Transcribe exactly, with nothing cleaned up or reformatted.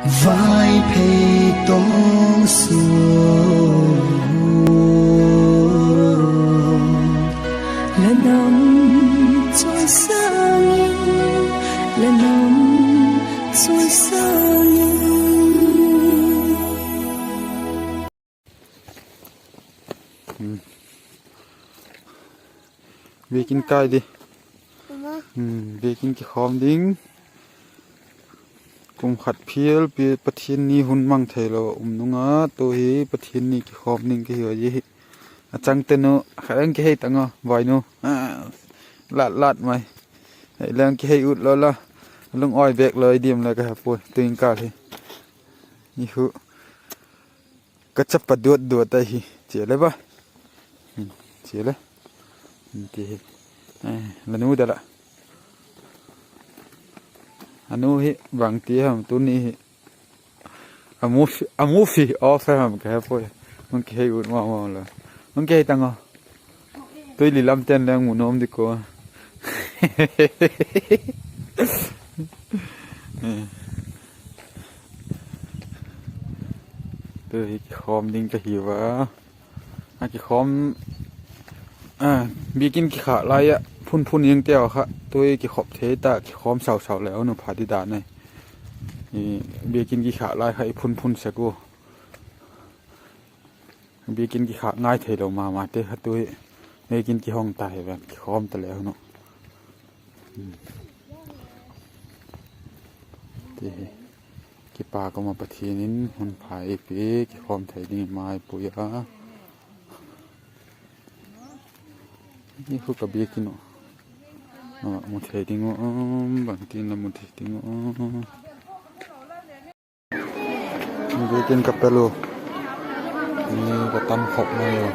Vaiphei tong suak, la nam chawisâng in, la nam chawisâng in. Biakin kai di. Biakin kikhawm ding. Kum khat phial pi Pathian ni hun mang theilo um nung a, tu hi Pathian ni kikhawm ding ka hi a hi. A changte nu khat ang kihei tang a, vainu. Lat lat mai. Ei leng kihei ut lo la. Lungawi bêk lo i diam le ka he puai. Tu'in kâl hi. I hu. Ka chapa duat duat ahi. Chia le ba. Chia le. Ti hi. La nu de la. A nu hi bangti ham tuni hi. A movie off ham ka he puai. Hung kihei ut ma ma la. Hung kihei tang a. Tui li lam ten leng mu nuam di ko. Tu hi kikhawm ding ka hiu a. A kikhawm, biakin kikhâk lai ah phunphun ing teu kha tu hi kikhop thei ta, kikhawm sau sau leu nu pha di dan ai. Biakin kikhâk lai kha i phunphun sek u. Biakin kikhâk ngai theilo ma mate kha tu hi. Biakin kihong ta hi ven, kikhawm ta leu nu. Ti hi. Kipak um a Pathian in hun pha ei pia, kikhawm thei ding i mai pui a. I khu ka biakin uh. Mu thei ding uh, bangtin la mu thei ding uh. Biakin ka pel u. Ni ka tan khop mai u.